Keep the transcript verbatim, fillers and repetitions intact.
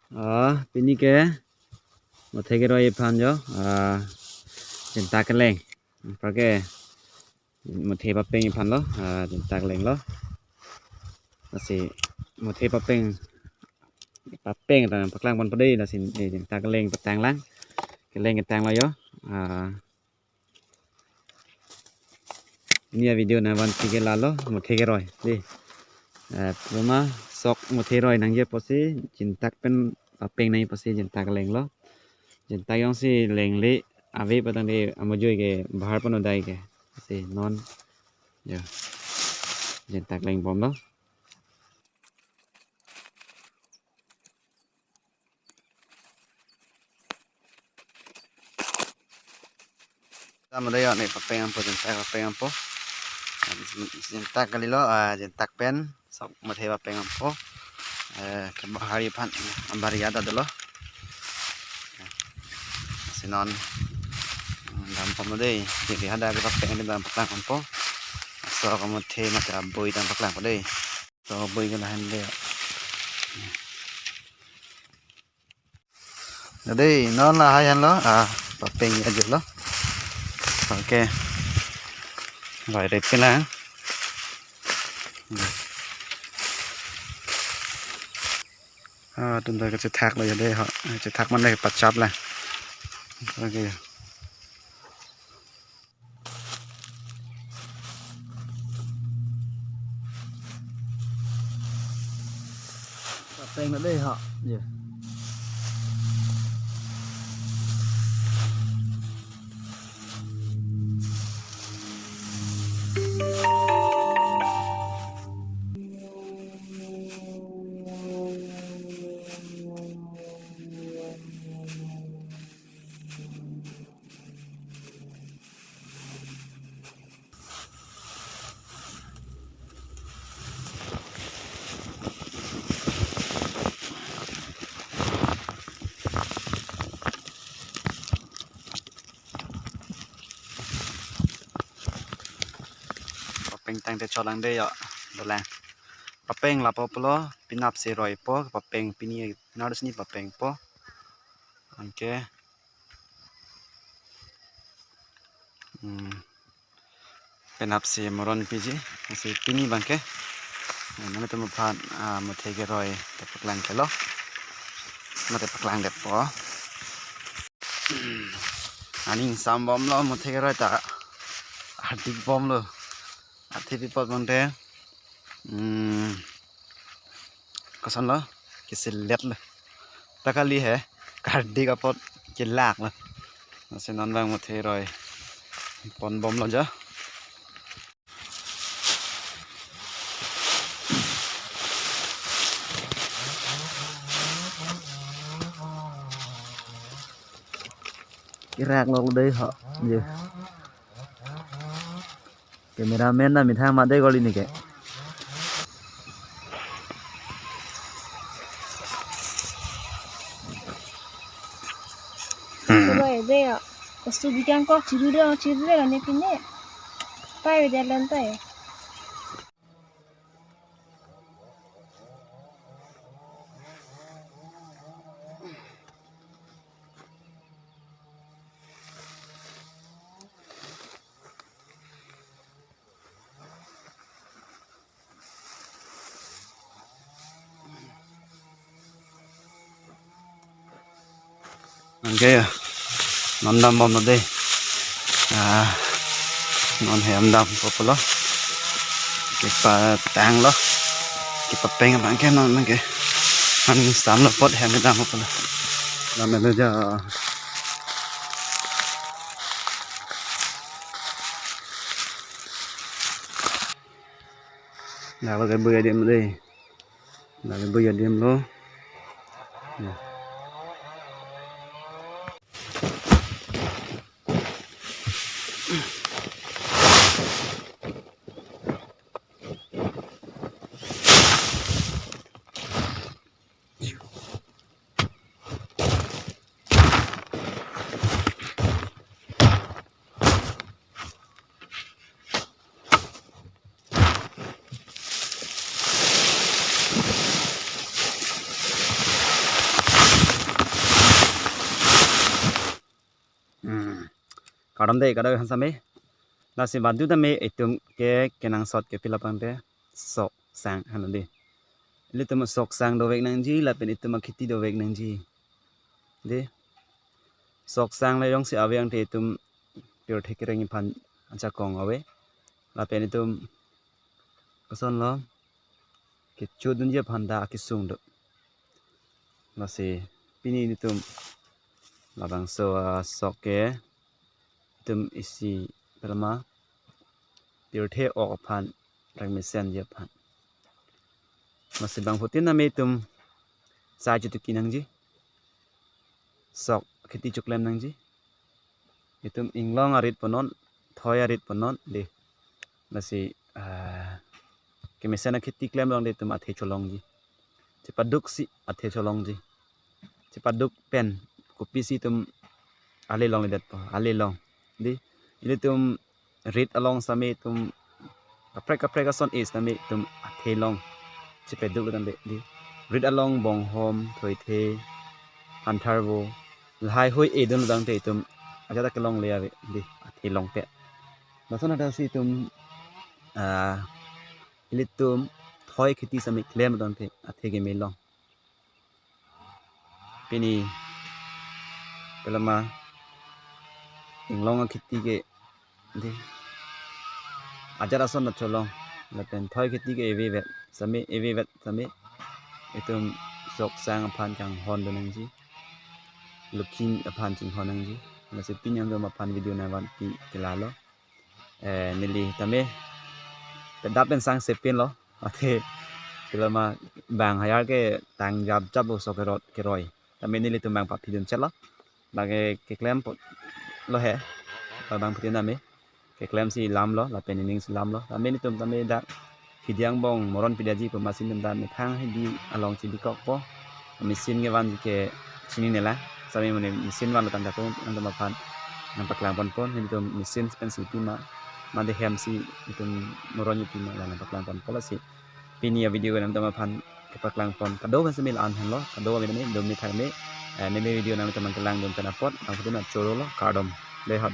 Ah, pini ke muthe keroi aphan jo, ah, jinta keleng. Anparke muthe papeng aphan lo, ah, jinta keleng lo. Lasi muthe papeng, papeng ta paklang ponpo dei, lasi, eh, jinta keleng patang lang. Keleng ketang lo jo. Ah, pini avideo nangvanpi ke lalo, muthe keroi dei. Eh, puma sok muthe roi nangji apotsi jinta pen papeng nangji apotsi jinta keleng lo. Jinta jongsi lengle ave patang dei, amujui ke bahar pano dai ke. Si non jo, jinta keleng bom lo. Tama dei, ne papeng ponpo, jinta papeng ponpo. Jinta kalilo, ah, jinta pen sok muthe papeng ponpo. Eh, ke bahar aphan, ambar ya ta dolo. Si non, mm, dam ponpo dei, jadi hadak ke papeng dam paklang ponpo. Sok muthe mate abui dam paklang ponpo dei. To bui ke lahan dei. Dei, non lahai henlo, ah, papeng ajo lo. Okay. Roi rep ke lang. Ah, tunda kachethak lo jo dei ho. Chethak mane pachap lang. Okay. Papeng lo dei ho. Jo. Papeng tangte cholang dei jo, dolang. Papeng lapu pulo, penap si roipo, papeng pini, penap si ni papengpo. Anke. Hmm. Penap si moron piji, si pini abangke. Nangtum aphan, ah, muthe keroi ta paklang kelo. Mate paklang detpo. Aning sam bomlo muthe keroi ta. Adik bomlo. Athe pi apot mangte. Hmm. Koson lo, kesilet lo. Ta kali he, kardik apot kelak lo. Lasi non abang muthe roi pon bomlo jo. Kerak lo dei ho. Jo. Cameraman na methang mate kali neke. Hmm. Coba ya deh ya. Kostu bikin kok ciru deh, ciru deh kan ya pine. Pai deh lentai. Anke non dam bomlo dei. Ah, non hem dampo pulo. Kepatanglo. Kepapeng abangke non anke. An samlo apot hem dampo pulo. Damlo jo. Dak lo ke bui adim dei. Dak ke bui adim lo. Ya. Kardom dei kadokave aphan sitame. Lasi badu tame itum ke kenangsot ke pila pangte sok sang hano dei. Ilitum sok sang dovek nangji lapen itum akheti dovek nangji. Dei. Sok sang le jongsi ave tangte itum pirthe kereng aphan ajakong ave. Lapen itum kosonlo, kechodunji aphan ta akesung do. Lasi pini itum labangso asok ke itum isi pelama pirthe ok aphan rengmesenji aphan. Lasi bangphutin tame itum sai chotuki nangji. Sok kheti choklem nangji. Itum inglong arit pu non, thoi arit pu non dei. Lasi ah, kemesen akheti klem along dei itum athe cholongji. Chepaduk si athe cholongji. Chepaduk pen kopisi itum ale longledetpo, ale long. Dei, ilitum rit along sitame itum kaprek kaprek ason e sitame itum athe long chepaduk lo tangte dei. Rit along bonghom, thoithe, hantharvo, lahai hui edun lo tangte itum ajat ta kelongle ave dei, athe longte. Lason hadak si itum ah, ilitum thoi kheti sitame klem lo tangte athe keme long. Pini pelama inglong akheti ke dei, ajat ason ta cholong lapen thoi kheti ke evevet sitame, evevet sitame itum sok sang aphan kanghon do nangji, lukhi aphan chinghon nangji. Lasi pini nangtum aphan video nangvanpi ke lalo. Eh, neli tame pedap pen sang sepin lo. Athe pelama bang hayar ke tang jap jap lo sok kerot keroi. Tame nelitum bang papidun chet lo. Bang ke keklem po lo he. Bang phutin tame keklem si lam lo, lapen ining si lam lo. Tame nelitum tame dak hidi angbong moron pidaji pu machine dam methang hidi along chibikokpo. Machine kevanji ke chinine lang. Sitame mane machine vanlo tangte nangtum aphan nangpaklang ponpo. Nelitum machine pensi pima, mate hem si itum moron pima la nangpaklang ponpo. Lasi pini avideo nangtum aphan kepaklang pon kadokave sitame la-an henlo, kadokave tame dum ni thang me. Eh, neli video nangtum aphan kelangdun pen apot nangpudun achoro lo, kardom. Dei hot.